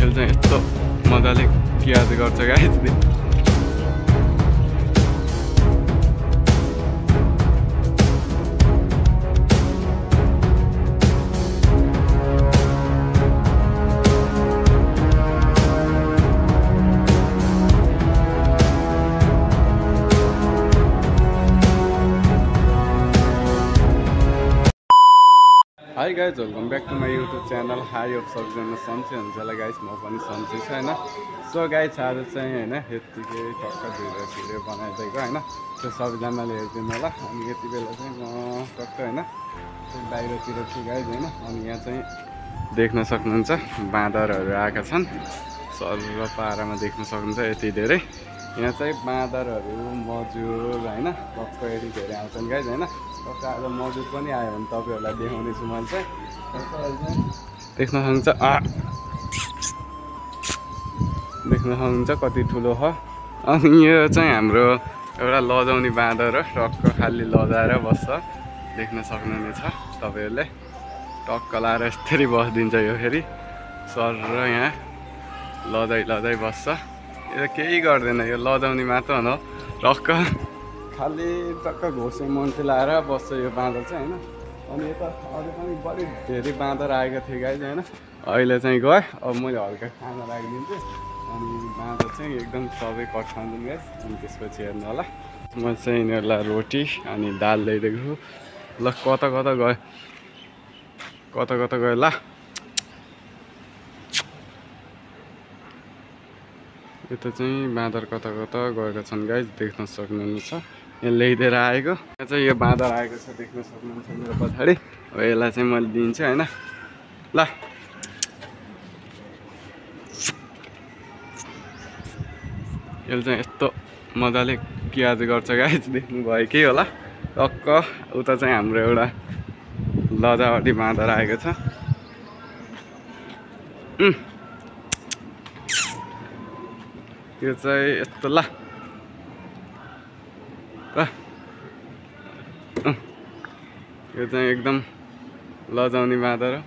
यसले चाहिँ यस्तो मजाले क्याच गर्छ guys. Hi guys, welcome back to my YouTube channel. Hi of सबजना सन्चै हुन्छ होला गाइज, म पनि सन्चै छु होइन। सो गाइज आज चाहिँ होइन यत्तिकै टक्क भिडियो बनाइदिएको होइन, त्यो सबैजनाले हेरिदिनु होला। अनि यति बेला चाहिँ म टक्क होइन बाहिरतिर छु गाइज होइन। अनि यहाँ चाहिँ देख्न सक्नुहुन्छ बाँदरहरू आएका छन्, सर पारामा देख्न सक्नुहुन्छ यति धेरै। यहाँ चाहिँ बाँदरहरू मजुर होइन टक्क यति धेरै आउँछन् गाइज होइन। टक्क आज मजुर पनि आयो भने तपाईँहरूलाई देखाउने छु मैले चाहिँ। देख्न सक्नुहुन्छ कति ठुलो हो। अनि यो चाहिँ हाम्रो एउटा लजाउने बाँदर हो, टक्क खालि लजाएर बस्छ, देख्न सक्नुहुनेछ तपाईँहरूले। टक्क लाएर यसरी बसिदिन्छ यो फेरि सर र यहाँ लजाइ बस्छ। यो केही गर्दैन, यो लजाउने मात्र हो टक्क खालि टक्क घोसे मान्छे लाएर बस्छ यो बाँदर चाहिँ होइन। अनि यता अझै पनि बढी धेरै बाँदर आएको थियो गाइज होइन। अहिले चाहिँ गयो, अब मैले हल्का खाना राखिदिन्छु। अनि बाँदर चाहिँ एकदम सबै कट्ठाउँछन् गाइज। अनि त्यसपछि हेर्नु होला, म चाहिँ यिनीहरूलाई रोटी अनि दाल ल्याइदिएको छु। ल कता गयो ल। यता चाहिँ बाँदर कता गएका छन् गाइज, देख्न सक्नुहुन्छ। यहाँ ल्याइदिएर आएको, यहाँ चाहिँ यो बाँदर आएको छ, देख्न सक्नुहुन्छ मेरो पछाडि। अब यसलाई चाहिँ मैले दिन्छु होइन। ल यसले चाहिँ यस्तो मजाले क्याच गर्छ गाइज, देख्नुभयो कि होला। टक्क उता चाहिँ हाम्रो एउटा लजावटी बाँदर आएको छ। यो चाहिँ यस्तो ल यो चाहिँ एकदम लजाउने बाँदर हो,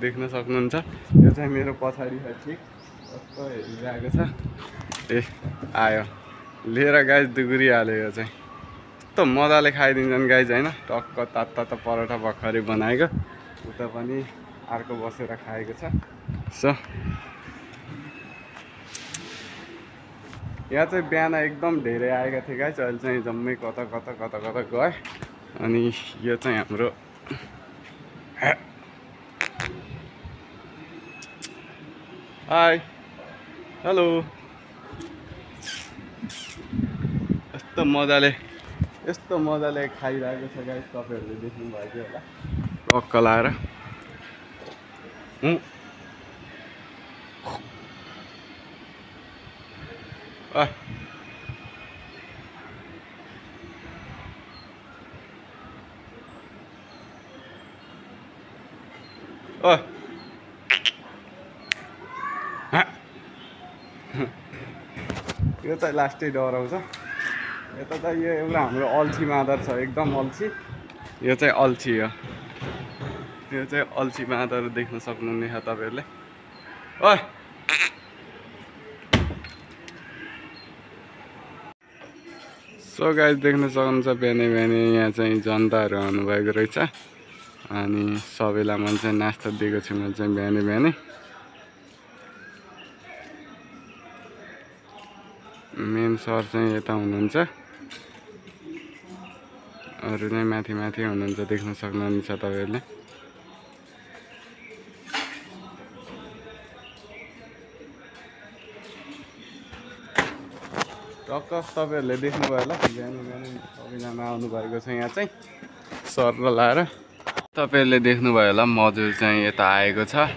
देख्न सक्नुहुन्छ। यो चाहिँ मेरो पछाडि छ, ठिक टक्क हेरिरहेको छ। ए आयो लिएर गाइज, दुगुरिहाल्यो। यो चाहिँ यस्तो मजाले खाइदिन्छन् गाइज होइन। टक्क तातो परोठा भर्खरै बनाएको, उता पनि अर्को बसेर खाएको छ। सो यहाँ चाहिँ बिहान एकदम धेरै आएका थिए गाइज, अहिले चाहिँ जम्मै कता गयो। अनि यो चाहिँ हाम्रो हाई हेलो, यस्तो मजाले खाइरहेको छ गाइज, तपाईँहरूले देख्नुभयो कि होला। टक्क लाएर यो चाहिँ लास्टै डराउँछ। यता चाहिँ यो एउटा हाम्रो अल्छी बाँदर छ, एकदम अल्छी। यो चाहिँ अल्छी हो, यो चाहिँ अल्छी बाँदर देख्न सक्नुहुनेछ तपाईँहरूले। सो गाइज देख्न सक्नुहुन्छ बिहानै यहाँ चाहिँ जनताहरू आउनुभएको रहेछ। अनि सबैलाई मैले चाहिँ नास्ता दिएको छु, मैले चाहिँ बिहानै। मेन सर चाहिँ यता हुनुहुन्छ, अरू नै माथि हुनुहुन्छ, देख्न सक्नुहुन्छ तपाईँहरूले। टक्क तपाईँहरूले देख्नुभयो होला, बिहानै सबैजना आउनुभएको छ यहाँ चाहिँ सर र लाएर। तपाईँहरूले देख्नुभयो होला मजुर चाहिँ यता आएको छ,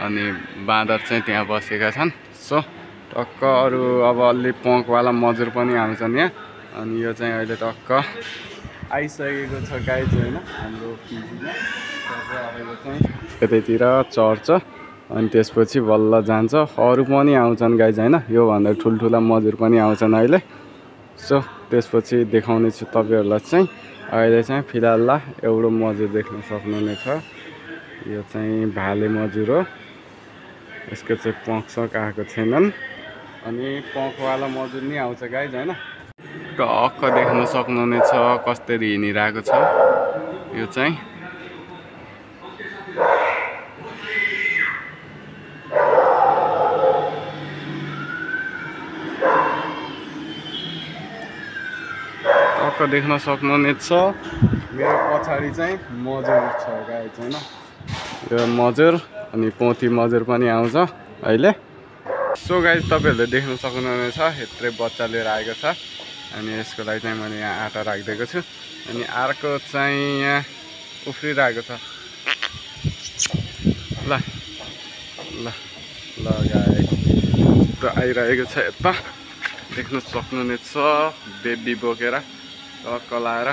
अनि बाँदर चाहिँ त्यहाँ बसेका छन्। सो टक्क अरू अब अलि पङ्कवाला मजुर पनि आउँछन् यहाँ। अनि यो चाहिँ अहिले टक्क आइसकेको छ गाइज होइन हाम्रो पिजीमा। अहिले चाहिँ यतैतिर चढ्छ अनि त्यसपछि बल्ल जान्छ। अरू पनि आउँछन् गाइज होइन, योभन्दा ठुल्ठुला मजुर पनि आउँछन् अहिले। सो त्यसपछि देखाउने छु तपाईँहरूलाई चाहिँ। अहिले चाहिँ फिलहाल एउटा मजुर देख्न सक्नुहुनेछ, यो चाहिँ भाले मजुर हो। यसको चाहिँ पंख आएको छैनन् अनि पंखवाला मजुर नि आउँछ गाइज हैन। टक्क देख्न सक्नुहुनेछ कसरी हिँडिरहेको छ यो चाहिँ। टक्क देख्न सक्नुहुनेछ मेरो पछाडि चाहिँ मजुर छ गाइज हैन। यो मजुर अनि पोथी मजुर पनि आउँछ अहिले। सो गाइज तपाईहरुले देख्न सक्नुहुनेछ यत्रै बच्चा लिएर आएको छ अनि यसको लागि चाहिँ मैले यहाँ आटा राखिदिएको छु अनि अर्को चाहिँ यहाँ उफ्रिरहेको छ। ल ल ल गाइज त आइरहेको छ यता देख्न सक्नुहुनेछ बेबी बोकेर टक्क लाएर।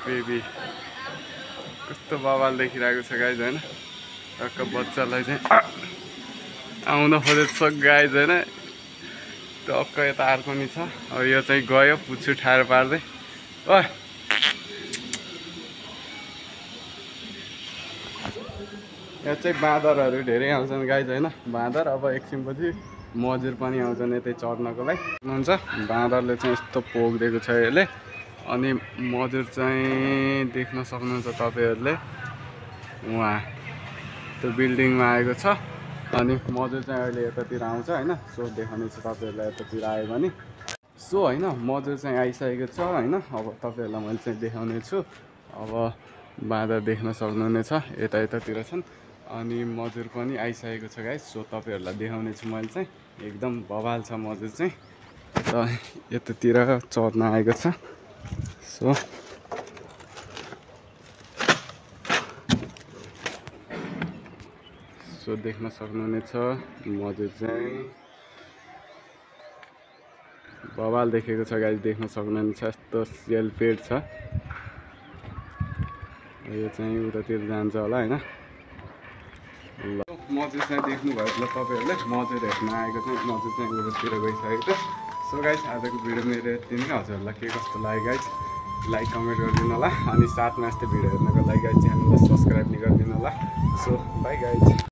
बेबी कस्तो बवाल देखिरहेको छ गाइज हैन। टक्क बच्चालाई चाहिँ आउन खोजेको छ गाइज हैन। टक्क यता अर्को नि छ। अब यो चाहिँ गयो पुच्छु ठाडो पार्दै। ओ यहाँ चाहिँ बाँदरहरू धेरै आउँछन् गाइज हैन। बाँदर अब एकछिनपछि मजुर पनि आउँछन् यतै चढ्नको लागि। हुन्छ बाँदरले चाहिँ यस्तो पोक्दिएको छ यसले अनि मजुर चाहिँ देख्न सक्नुहुन्छ तपाईहरुले उहाँ त्यो बिल्डिङमा आएको छ अनि मजुर चाहिँ अहिले यतातिर आउँछ हैन। सो देखाउने छु तपाईहरुलाई यतातिर आयो भने। सो हैन मजुर चाहिँ आइसकेको छ हैन। अब तपाईहरुलाई मैले चाहिँ देखाउने छु। अब बाँदर देख्न सक्नुहुनेछ यता यतातिर छन् अनि मजुर पनि आइसकेको छ गाइस। सो तपाईहरुलाई देखाउने छु मैले चाहिँ एकदम बवाल छ मजुर चाहिँ यतातिर चढ्न आएको छ। सो देख्न सक्नुहुनेछ मजुर चाहिँ बवाल देखेको छ गाइस। देख्न सक्नुहुनेछ यस्तो सेल पेड छ। यो चाहिँ उतातिर जान्छ होला हैन। ल मजुर चाहिँ देख्नुभयो ल तपाईहरुले मजुर हेर्न आएको छ। मजुर चाहिँ उतातिर गइसकेको छ। सो गाइस आजको भिडियो मेरो यति नै। हजुरहरूलाई के कस्तो लाग्यो गाइस लाइक कमेन्ट गरिदिनु होला अनि साथमा यस्तो भिडियो हेर्नको लागि गाइस च्यानललाई सब्स्क्राइब नि गरिदिनु होला। So bye guys.